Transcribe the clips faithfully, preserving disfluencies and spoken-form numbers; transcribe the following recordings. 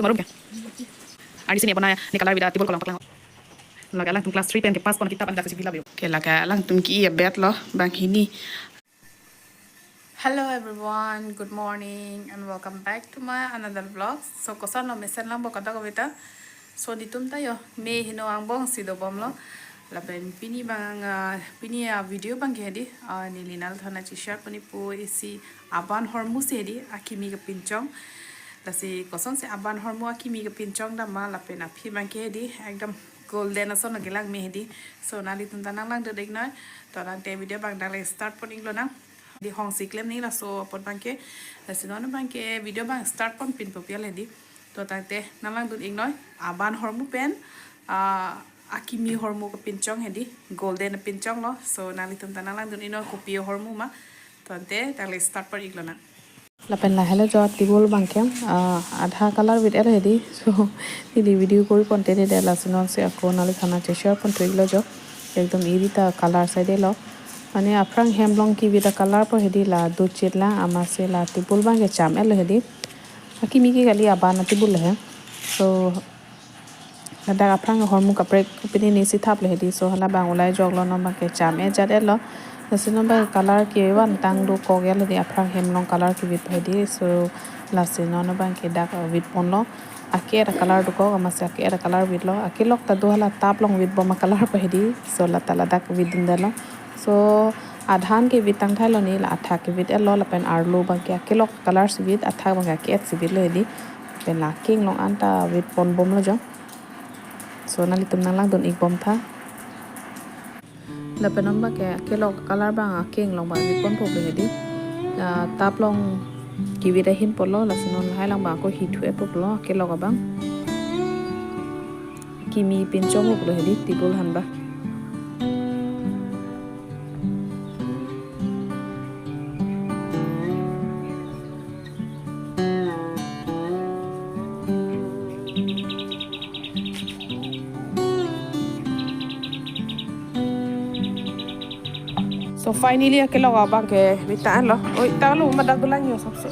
Marum ke. Ari sini apa na ni color bida table kolong paklang. Lake alangtum class three pen kepass pon kitab anda kasi bila bio. Ke lake alangtum ke-i abet lo banghini. Hello everyone, good morning and welcome back to my another vlog. So koson lo, mesen lang bo kata ko beta. So netum ta yo, me heno angbong si dobom lo. Lapen pini bang, ah, pini a video bang ke hedi, ah, neli nanglitumphan cheshare pon-i pu isi aban hormu si hedi, akimi kepinchong. Lasi kosonsi aban hormu akimi kepinchong dam ma, lapen aphi bang ke hedi, ekdom golden ason lagi lang me hedi. So nanglitum ta nanglangdun iknoi. To tangte video bang dak le start pon-ik lonang. Di hongsi klem ni laso apot bang ke. Lasi non bang ke video bang start pon pinpo pial hedi. To tangte nanglangdun iknoi. Aban hormu pen, ah, akimi hormu kepinchong hedi. Golden pinchong lo. So nanglitum ta nanglangdun iknoi kopi hormu ma. To tangte dak le start pon-ik lonang. Lapen lahelo jo table bang ke, ah, adha color vit-et hedi. So neli video kori pon te ne de, lasi nonsi ako nanglitumphan cheshare pon thu-ik lo jo. Ekdom iri ta color si de lo. Mane aphrang hem along kivit a color po hedi, la dochit lang, amatsi la table bang ke cham-et lo hedi. Akimi ke kali, aban a table lo he. So ladak aphrang hormu kaprek pini ni si thap lo hedi. So hala bang ulai jok lo, non bang ke cham-et jat-et lo. Lasi non bang color ke vantang dokok ya lo hedi, aphrang hem along color kivit hedi. So lasi non bang ke dak vit pon lo. Ake-et a color dokok, amatsi ake-et a color vit lo. Akelok ta do, hala tap along vit bom a color pa hedi. So la ta ladak vit dun det lo. So adhan kevit tang thai lo ni, la athak kevit-et lo, lapen arlo bang ke akelok color si vit, athak bang ke ake-et si vit lo hedi. Lapen la aking along anta vit pon bom lo jo. So nanglitum nanglangdun ik bom tha. Lapen non bang ke akelok color bang aking along bang vit ponpo pu hedi. Ah, tap along kivit ahin po lo, lasi non lahai lang bang ako hi thu-et po lo, akelok abang. Kimi pinchong po lo hedi, table han bang. So finally akelok abang ke vit tang lo. Oi, tang lo, ma dak dolang yo sapso.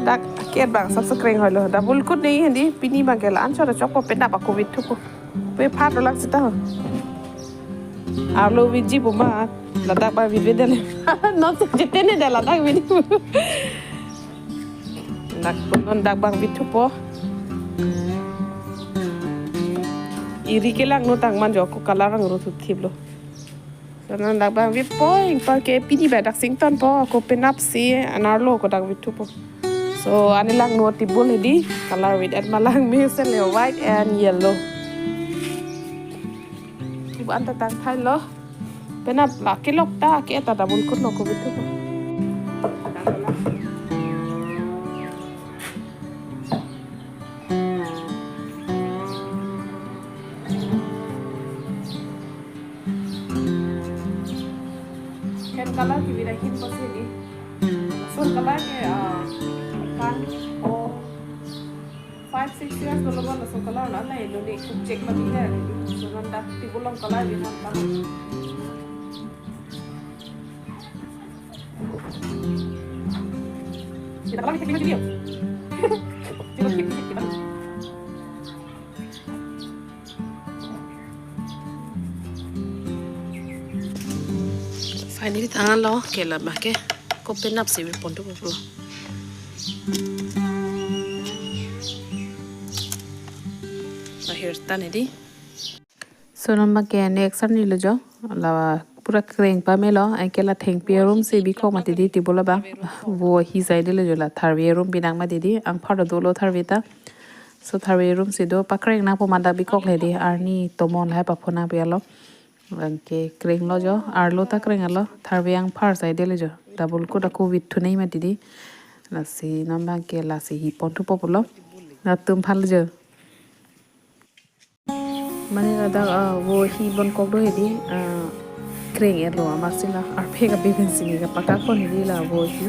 Dak ake-et bang sapso kreng hoi lo. Double coat ni hedi, pini bang ke la-an chora chokpo, penap ako vit thupo. Pe phat dolang sita ho. Arlo vit ji boma, ladak bang vit vit det le. Nonsi jete ne de ladak vit. Dak, non dak bang vit thupo. Iri kelang no tang man jo, ako color angro thu thip lo. So non dak bang vit po, ingpa ke pini bang dak sington po, ako penapsi an arlo ako dak vit thupo. So ani lang no table hedi, color vit-et ma lang, mesen le white and yellow. Ibu anta tang thai lo. Penap la akelok ta, ake-et ta double coat lo, ako vit thupo. Hem color kivit ahin pusi di. Lason color ke, ah, kan, oh, five, six years dolo ba lason color na, la eno ni kuk check ma di ya. So non dak table along color di han kan. Kita color kita kilo kilo. Kita kilo kita. Finally tang lo, ke la bang ke ako penapsi vit pon thupo. Lahir ta ne di. So non bang ke next arni lo jo. La pura kreng pame lo, anke la thengpi arum si bikok mati di table abang. Vo hi sai de lo jo, la tharve arum binang mati di, angphar do dolo tharve ta. So tharve arum si do, pakreng nangpo ma dak bikok le di, arni tomon lahai paphonang pi alo. Anke kreng lo jo, arlo ta kreng alo, tharve angphar sai de lo jo. Double coat ako vit thu nei mati di. Lasi non bang ke lasi hi pon thupo pulo. Latum phal jo. Mane ladak, ah, vo hi bon kok do hedi, ah, kreng-et lo, amatsi la arphe kabe pensi ni kapakak pon hedi la vo hi.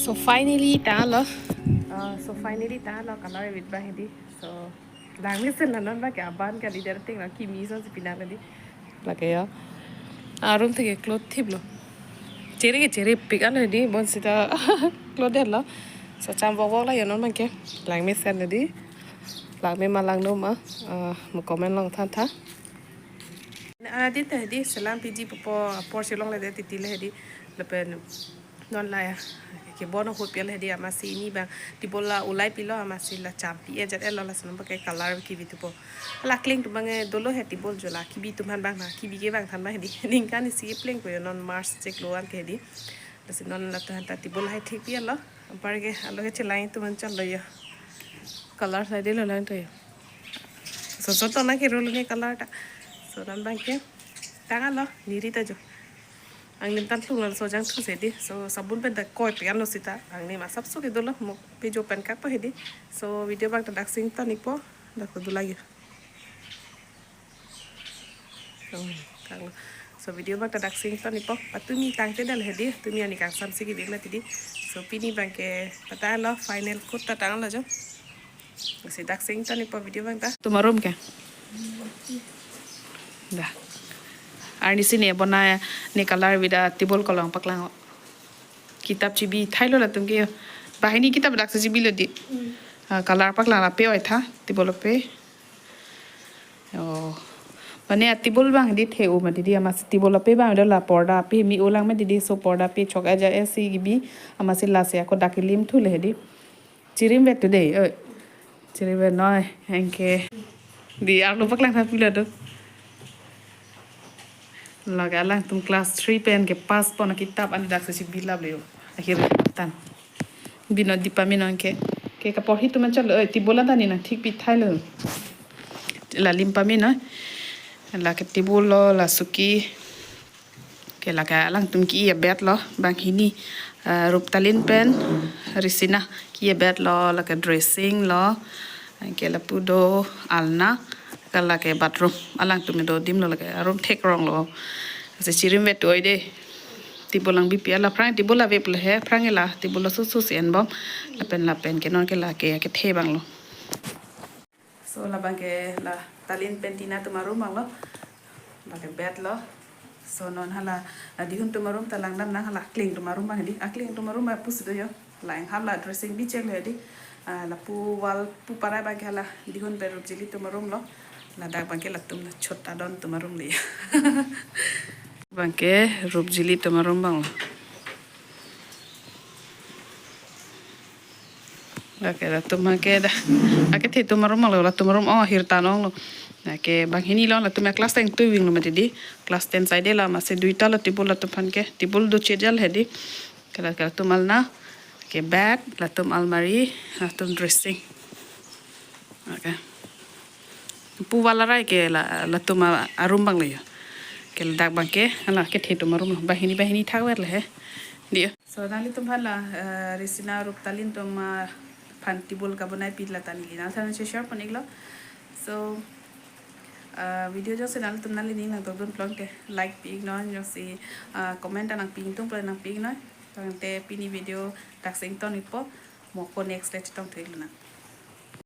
So finally, tanglo. Uh, so finally, tanglo, color vit abang hedi. So, langmesen la non abangke aban kalidet ateng la kimi asonsi pinang hedi. Lake ya. Arum theke cloth thiplo. Chere ke cherepik an hedi, bonsita cloth detlo. So, cham vokvok la ya non abangke. Langmesen hedi. Langme ma langno ma. Uh, mo comment along than tha. Ah, dita hedi, selam piji popo apor si longledet titi le hedi, lapen non la ya, kebon ahut pi le hedi, amatsi ini abang table la ulai pilo, amatsi la cham pi-e jat-etlo, lasi non abangke color kibi thupo. La kleng atum abang dolo he table jo la kibi atum aphan abang na, kibi ke vangthan abang hedi. Ningkan isi plengpo yo non March chiklo an ke hedi. Lasi non la ta ta table hai thik pi-etlo. Apar ke alo ke chelang atum aphan chalo yo. Color side lo lang to yo. So so to na ke rule ni color ta. So non abangke tanglo, neli ta jo. Angnim tan thung lo, so jangthu si hedi. So sabun pen ta koipik anlo sita. Angnim asapso ke dolo, mo pe jo pen kakpo hedi. So video abang ta daksi ingtonpo. Dak ko dula yo. So, kanglo. So video abang ta daksi ingtonpo. Patumi tangte dal hedi, tumi ani kangsamsi kibi mati di. So pini abangke patanglo, final coat ta tanglo jo. Si daksi ingtonpo video abang ta. Atum arum ke? Dah. Arnisi ne bonai ne color vit a table kolong paklang. Kitab chibi thailo latum ke yo. Banghini kitab daksi chibilo di. Ah, color paklang la pe oi tha, table pe. Oh. Mane a table abang di the-o mati di, amatsi table ape abang do la porda ape mi-o lang mati di, so porda ape chok aja esi kibi, amatsi lasi ako dak kelim thu le hedi. Chirim vet today, oi. Chirim vet noi, anke. Di arlo paklang tha pilo do. Lake alangtum class three pen ke pass pon kitab an daksi chibi lap le yo. Akhir tan. Bino dipa minon ke. Ke kaporhi atum an chalo, oi, table an ta ni nang thik pi thailo. La lim pamino. Lake table lo, la suki. Ke lake alangtum ki ya bed lo, banghini, eh, Ruptalin pen Risina ki ya bed lo, lake dressing lo, ke lapu do alna, ke lake bathroom. Alangtum do adim lo lake, arum thekrong lo. Lasi chirim vet oi de. Table lang bipi ala phrang table ave pule he, phrang la table lo susu si enbom. Lapen lapen ke non ke lake kethe abang lo. So labang ke la Talin pen Tina atum arum abang lo. Lake bed lo. So non hala, ah, Dihun atum arum ta langdam nang, hala Kling atum arum abang di. Ah, Kling atum arum abang pusi do yo. La eng hala dressing bichek le di. Ah, lapu wall pu parai abang ke hala Dihun pen Rupjili atum arum lo. Ladak abang ke latum la chot adon atum arum le. Abang ke Rupjili atum arum abang lo. Lake latum abang ke dah. Lake the atum arum lo, latum arum, oh, ahir tan ong lo. Lake banghini lo, latum ya class ten tu wing lo mati di. Class ten side la amatsi duita lo table latum aphan ke. Table do chejal he di. Ke la, ke latum alna, ke bed, latum almari, latum dressing. Okay. Pu wall arai ke la, latum a-, arum abang le yo. Ke ladak abang ke, hala kethe atum arum lo. Banghini, banghini thak ver le he. Di yo. So, nanglitum aphan la, eh, Risina Ruptalin atum, ah, aphan table kabonai pi la ta neli nangthan share pon iklo. So, ah, video jongsi nanglitum nangli ning nangtokdun pulote like pi iknon, jongsi, ah, comment ta nangpi ingtung pulote nangpi iknon. Tangte pini video daksi ington ikpo, mo ko next le chetong thu iklo nang.